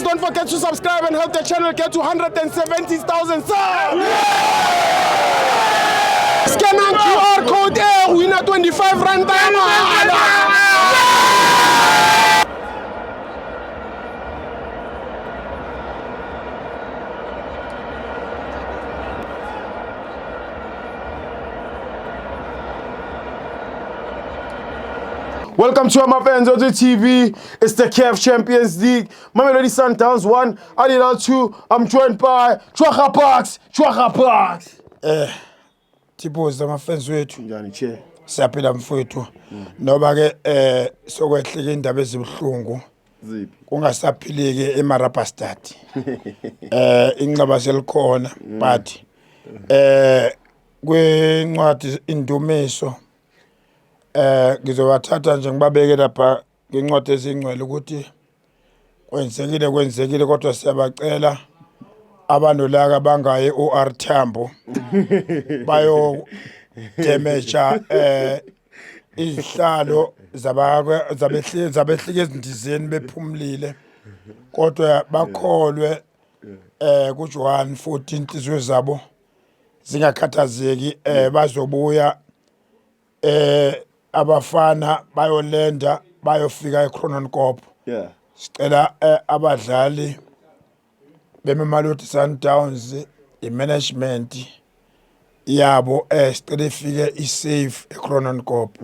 Don't forget to subscribe and help the channel get to 170,000 subs. Scan QR code win 25 rand. Welcome to my fans on the TV. It's the CAF Champions League. Mamelodi Sundowns 1, Al Hilal 2. I'm joined by Chwaga Parks. Chwaga Parks. Tipos amafans wethu. Njani che? Siyaphila mfowethu. Noba ke sokwehlika indaba ezibuhlungu. Ziphi? Kungasaphiliki eMarabastad. Inxeba selikhona but kwencwadi indumiso ngizobathatha nje ngibabeke lapha ngencwadi ezingcwele ukuthi kwenzekile kodwa siyabacela abanolaka bangaye OR Tambo bayo damage izihlalo zabehlika ezindizeni bephumulile kodwa bakholwe kuJohn 14 inhliziyo zabo zingakhathazeki bazobuya abafana bayolenda bayofika eCronon Kop. Yeah. Sicela abadlali beMamelodi Sundowns, i-management yabo, sicela ifike i-safe eCronon Kop.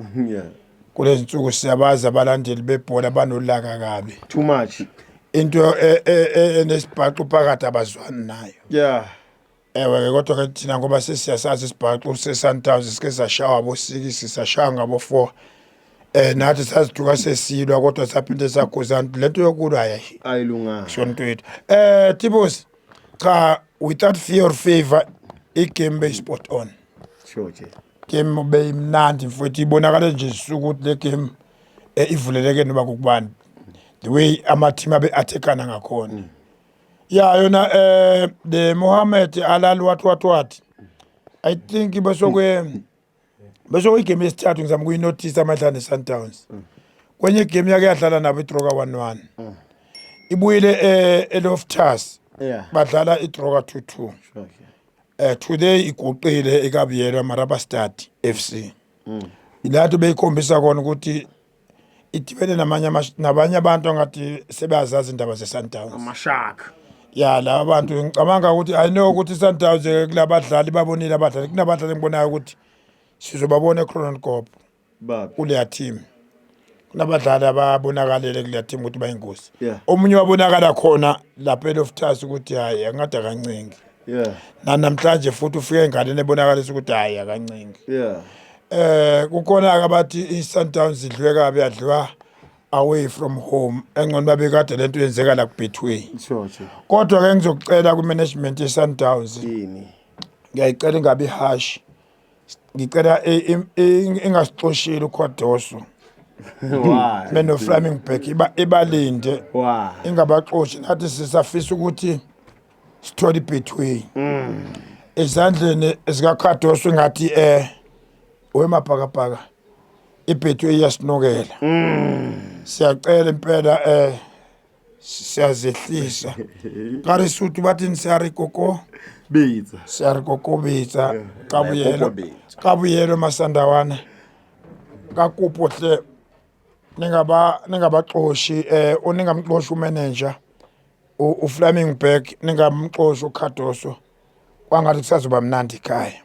Kulezi nsuku siyabazi abalandeli bebhola banolaka kabi. Too much. Into enesibhaxu phakathi abazwani nayo. Ewe ke, kodwa ke thina ngoba sesiyasazi isibhaxu se-Sundowns, sike sashawa bo-6, sashawa ngabo-4, nathi sazithuka sesilwa kodwa saphinde sakhuzana lento yokulwa hayi. Ayilunganga. Kusho yethu Tibos, cha, without fear or favor, igame beyi spot on. Sure che. Game beyimnandi mfowethu, ibonakala nje isuku ukuthi le game ivuleleke noba kukubani, the way ama-team abe-attackana ngakhona. Ya yona the Mohamed Alal what what what, I think bese igame yesithathu ngizama ukuyinotice amadlala ne-Sundowns. Kwenye igame yake yadlala nabo idraw ka 1-1, ibuyile eLoftus, badlala idraw ka 2-2. Sure che. Today iguqile ikabiyelwa Marabastad FC. Ilapho beyikhombisa khona ukuthi idibene namanye nabanye abantu angathi sebayazazi indaba ze-Sundowns. Amashaka. Ya, laba bantu ngicabanga ukuthi, I know ukuthi i-Sundowns kulabadlali babonile abadlali, kunabadlali engibonayo ukuthi sizobabona eCronon Kop. Babi. Kuleya team kunabadlali ababonakalele kuleya team ukuthi bayingozi. Omunye wabonakala khona lapha eLoftus ukuthi hayi, angathi akancengi. Nanamhlanje futhi ufike enganeni ebonakalisa ukuthi hayi, akancengi. Kukhona ke abathi i-Sundowns idliwe kabi, yadliwa away from home, engcono babekade lento yenzeka la ku-Betway. Sure che. Kodwa ke ngizokucela ku-management ye-Sundowns. Yini? Ngiyayicela ingabi harsh, ngicela ingasixosheli uKhodoso. Why? Beno Flaming Back ibalinde. Why? Ingabaxoshi, nathi sisafisa ukuthi sithole iBetway ezandleni zikaKhadoso, ngathi wemabhakabhaka iBetway iyasinukela. Siyacela impela, siyazehlisa karisuthu bathini, siyarikoko. Bitsa. Siyarikokobetsa kabuyelo. Kokobetsa. Kabuyelo masandawana kakupo hle, ningabaxoshi, uningamxoshi umanager uFlaming Back, ningamxoshi uKhadoso, kwangathi kusazoba mnandi ekhaya.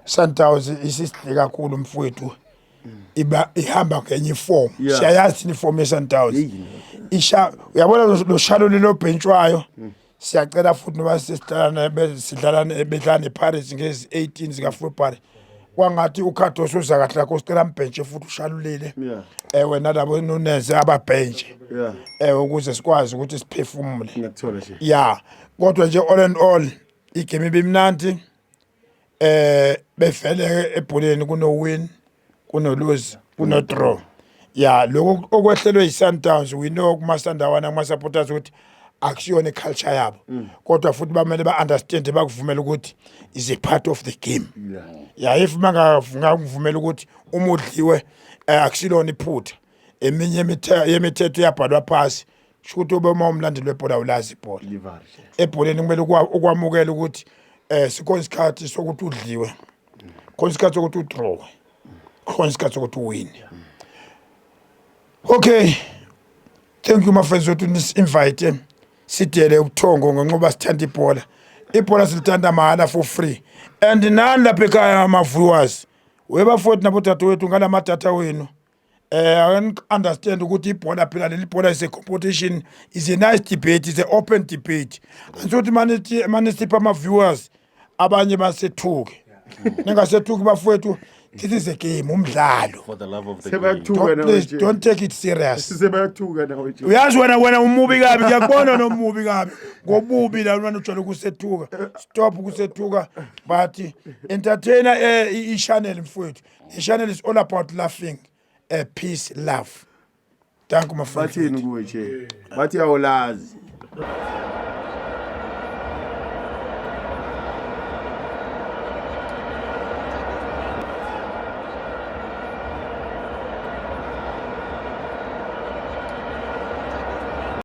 Sundowns isisidle kakhulu mfowethu, iba ihamba ngenye iform. Siyayazi thina iform yeSundowns. Isha uyabona lo shalo lelo benchwayo, siyacela futhi noba sesidlala sidlala bedlala neParis ngezi 18 zika February, kwangathi uKhadoso uza kahle lakho, sicela mbhentshe futhi ushalulile. Ewe, nalabo noneze ababhentshe. Ukuze sikwazi ukuthi siphefumule. Ngiyakuthola nje. Ya, kodwa nje all and all igame ibimnandi. Bevele ebholeni kuno win, kuno lose, kuno draw. Ya, lokho okwehlelwe yi-Sundowns, we know kuma-Sandawana, kuma-supporters ukuthi akusiyona i-culture yabo, kodwa futhi bamele ba-understand, bakuvumela ukuthi is a part of the game. Ya, if mangavumela ukuthi uma udliwe akusilona iphutha, eminye yemithetho iyabhalwa phasi. Sho ukuthi ube uma umlandeli webhola ulazi ibhola. Ebholeni kumele ukwamukele ukuthi sikhona isikhathi sokuthi udliwe, khona isikhathi sokuthi udrawe, khona isikhathi sokuthi uwine. Okay, thank you my friends ukuthi nisi-invite sidele ubuthongo ngenxuba sithanda ibhola. Ibhola silithanda mahhala for free, and nani lapha ekhaya ama-viewers webafowethu nabodadewethu ngalamadatha wenu, I understand ukuthi ibhola phela, leli bhola is a competition, is a nice debate, is a open debate. Angithi manithi manisipha ama viewers abanye basethuke, ningasethuki bafowethu, this is a game, umdlalo. For the love of the game. Sebayakuthuka Don't, nawe please nje. don't take it serious. Sebayakuthuka nawe nje. Uyazi wena umubi kabi, ngiyakubona nomubi kabi ngobubi la wena ujwayele ukusethuka. Stop ukusethuka, but entertainer i-channel mfowethu, i-channel is all about laughing, peace, love. Thank you, my friend. Bathini kuwe nje? Bathi awulazi.